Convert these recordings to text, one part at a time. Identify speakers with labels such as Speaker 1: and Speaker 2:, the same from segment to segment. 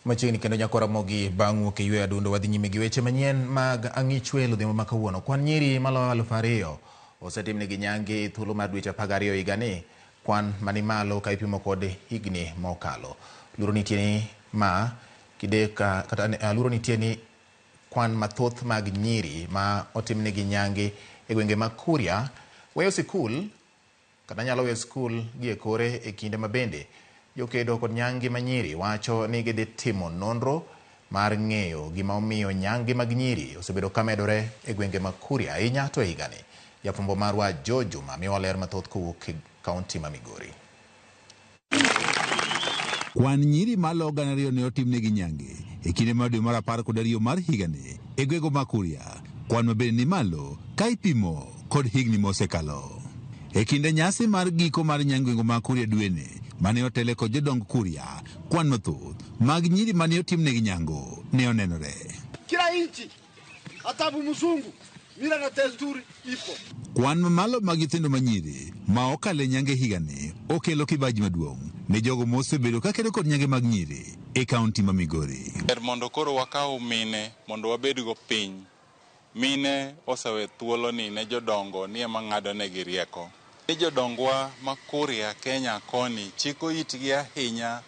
Speaker 1: Machiegni kendo nyakora mogi bang' wuok e yweyo adundo wadhi nyime gi weche manyien mag ang'ichwel odhiambo ma kawuono. Kwan nyiri maloyo 2000 osetimnegi nyange e thuolo mar dweche 12 higani, kwan mani malo ka ipimo kod higni mokalo. Luoro nitie ni ma kidek kata luoro nitie ni kwan mathoth mag nyiri ma otimnegi nyange e gwenge mag Kuria weyo sikul kata nyalo weyo sikul gi e kore e kinde ma bende jokedo kod nyange ma nyiri wacho ni gidhi timo nonro mar ng'eyo gima omiyo nyange mag nyiri osebedo ka medore e gwenge mag Kuria ahinya to e higani. Jafwambo marwa Joe Juma miyowa ler mathoth kowuok e kaunti ma Migori.
Speaker 2: Kwan nyiri malo 2,000 ne otimnegi nyange e kinde mar dwe mar 12 mar higani e gwenge mag Kuria, kwan mabende ni malo ka ipimo kod higni mosekalo. E kinde nyasi mar giko mar nyange gwenge mag Kuria dweni mane otele kod jodong Kuria, kwan mathoth mag nyiri mane otimnegi nyango ne onenore.
Speaker 3: Kila nchi hata mzungu mila na desturi ipo.
Speaker 2: Kwan mamalo mag nyithindo manyiri ma okalo e nyange higani okelo kibaji maduong' ne jogo mosebedo kakedo kod nyange mag nyiri e kaunti ma Migori.
Speaker 4: Ber mondo koro wakaw mine mondo wabedgo piny. Mine osewe thuolo ni ne jodongo ni ema ng'ado negi rieko. Ni jodongwa ma Kuria Kenya koni chiko itgi ahinya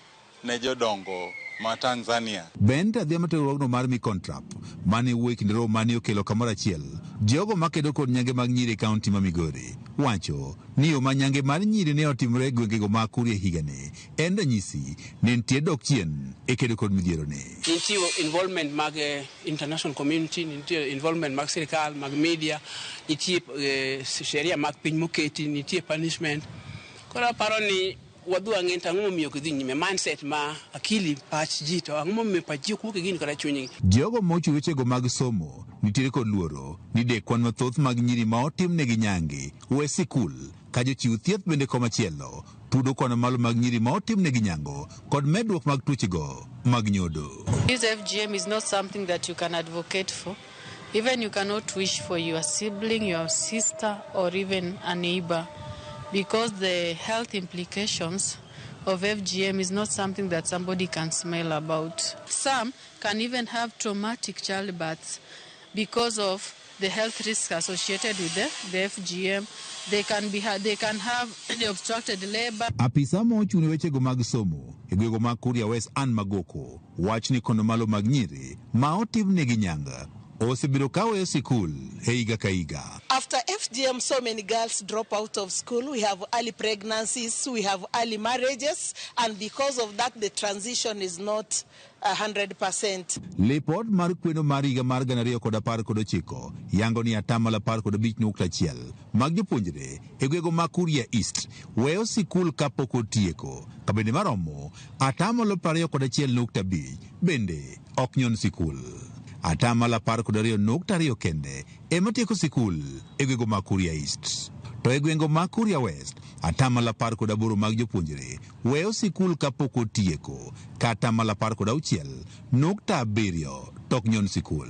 Speaker 4: ne jodongo ma Tanzania.
Speaker 2: Bende adhiambo riwruogno mar Micontrap mane wuoyo e kinde romo mane okelo kamoro achiel jogo makedo kod nyange mag nyiri e kaunti ma Migori wacho ni yo ma nyange mar nyiri ne otimore e gwengego mag Kuria higani en ranyisi ne nitie dok chien e kedo kod midhiero ni.
Speaker 5: Nitie involvement mag international community, nitie involvement mag sirikal, mag media, nitie sheria mag piny moketi, nitie punishment. Koro aparo ni wadhi wang'e to ang'o momiyo ok idhi nyime mindset ma akili pach ji to ang'o momiyo pach ji ok wuok e gini kata chunygi.
Speaker 2: Jogo mochiwo wechego mag somo nitiere kod luoro ni de kwan mathoth mag nyiri ma otimnegi nyange we sikul ka jochiw thieth bende komachielo tudo kwan mamalo mag nyiri ma otimnegi nyango kod medruok mag tuochego mag nyodo.
Speaker 6: This FGM is not something that you can advocate for. Even you cannot wish for your sibling, your sister, or even a neighbor, because the health implications of FGM is not something that somebody can smile about. Some can even have traumatic childbirths because of the health risks associated with the FGM. They can have the obstructed labor.
Speaker 2: Apisa ma ochung' ne wechego mag somo e gwenge mag Kuria West Ann Magoko wach ni kono malo mag nyiri ma otimnegi nyanga osebedo ka weyo sikul e higa ka higa.
Speaker 7: After FGM, so many girls drop out of school. We have early pregnancies, we have early marriages, and because of that, the transition is not 100%.
Speaker 2: Lipot mar kweno mar higa mar 2019 yango ni atamalo 15.1 mag jopuonjre e gwenge mag Kuria East weyo sikul kapok otieko, ka bende maromo atamalo 21.5 bende ok nyon sikul. Atamalo 12.2 kende ema tieko sikul e gwenge mag Kuria East. To e gwenge mag Kuria West, atamalo 18 mag jopuonjre weyo sikul kapok otieko, ka atamalo 16.7 to ok nyon sikul.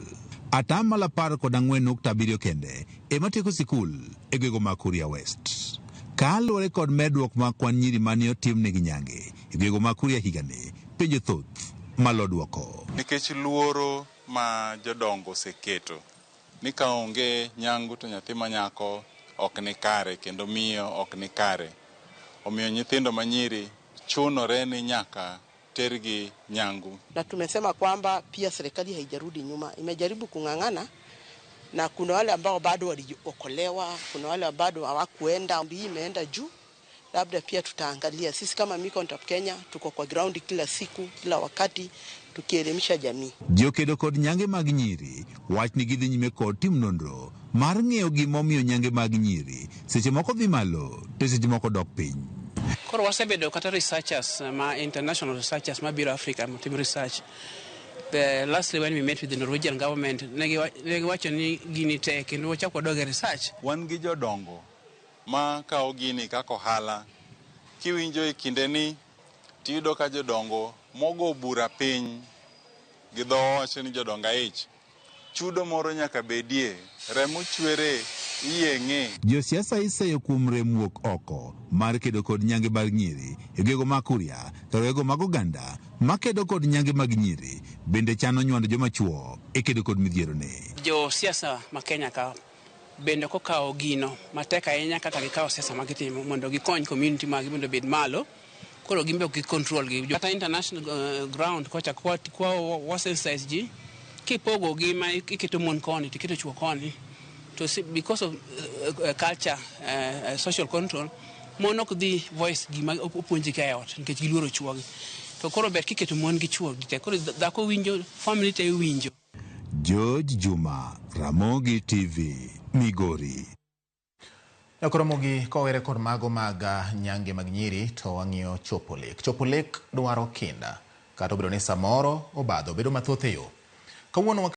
Speaker 2: Atamalo 14.7 kende ema tieko sikul e gwenge mag Kuria West. Kaluwore kod medruok mag kwan nyiri mane otimnegi nyange e gwenge mag Kuria higani, penjo thoth malo duoko.
Speaker 4: Nikech luoro ma jodongo oseketo ni ka onge nyangu to nyathi ma nyako ok ni kare kendo miyo ok ni kare. Omiyo nyithindo manyiri chunore ni nyaka tergi nyangu.
Speaker 8: Na tumesema kwamba pia serikali haijarudi nyuma, imejaribu kung'ang'ana na kuna wale ambao bado waliokolewa, kuna wale bado hawakuenda, hii imeenda juu. Labda pia tutaangalia sisi kama Micontrap Kenya tuko kwa ground kila siku, kila wakati tukielimisha jamii.
Speaker 2: Jokedo kod nyange mag nyiri wach ni gidhi nyime kod tim nonro mar ng'eyo gimomiyo nyange mag nyiri seche moko dhi malo to seche moko dok piny.
Speaker 5: Koro wasebedo kata researchers ma international researchers mabiro Africa motim research. Lastly when we met with the Norwegian government ne giwacho ni gini tek kendo wachak wadog e research.
Speaker 4: Wan gi jodongo ma kawo gini kaka ohala. Kiwinjo e kinde ni tiyudo ka jodongo mogo bura piny gi dho wacho ni jodongo aich. Chudo moro nyaka bedie, remo chwere Iyeng'e.
Speaker 2: Josiasa iseyo kuom rem wuok oko mar kedo kod nyange mag nyiri e gwego ma Kuria kar wego mag oganda makedo kod nyange mag nyiri bende chano nywando joma chuo e kedo kod midhiero ni.
Speaker 5: Jo siasa ma Kenya ka bende kokawo gino matek ahinya kaka gikawo siasa ma gitimo mondo gikony community maggi mondo obed malo, koro gin be ok gi control gi. Kata international ground kocha kwa wa sensitize ji kipogo gi ma iketo mon koni to iketo chuo koni to si, because of culture, social control, mon ok dhi voice gima opuonjgi ka e ot nikech giluoro chuogi. To koro ber kiketo mon gi chuo te, koro dhako winjo, family te winjo.
Speaker 2: George Juma, Ramogi TV, Migori.
Speaker 1: Nyakoromogi kowere kod mago mag nyange mag nyiri to wang'iyo chopo lek. Chopo lek dwaro kinda kata obedo ni samoro obadho bedo mathoth e yo. Kawuono.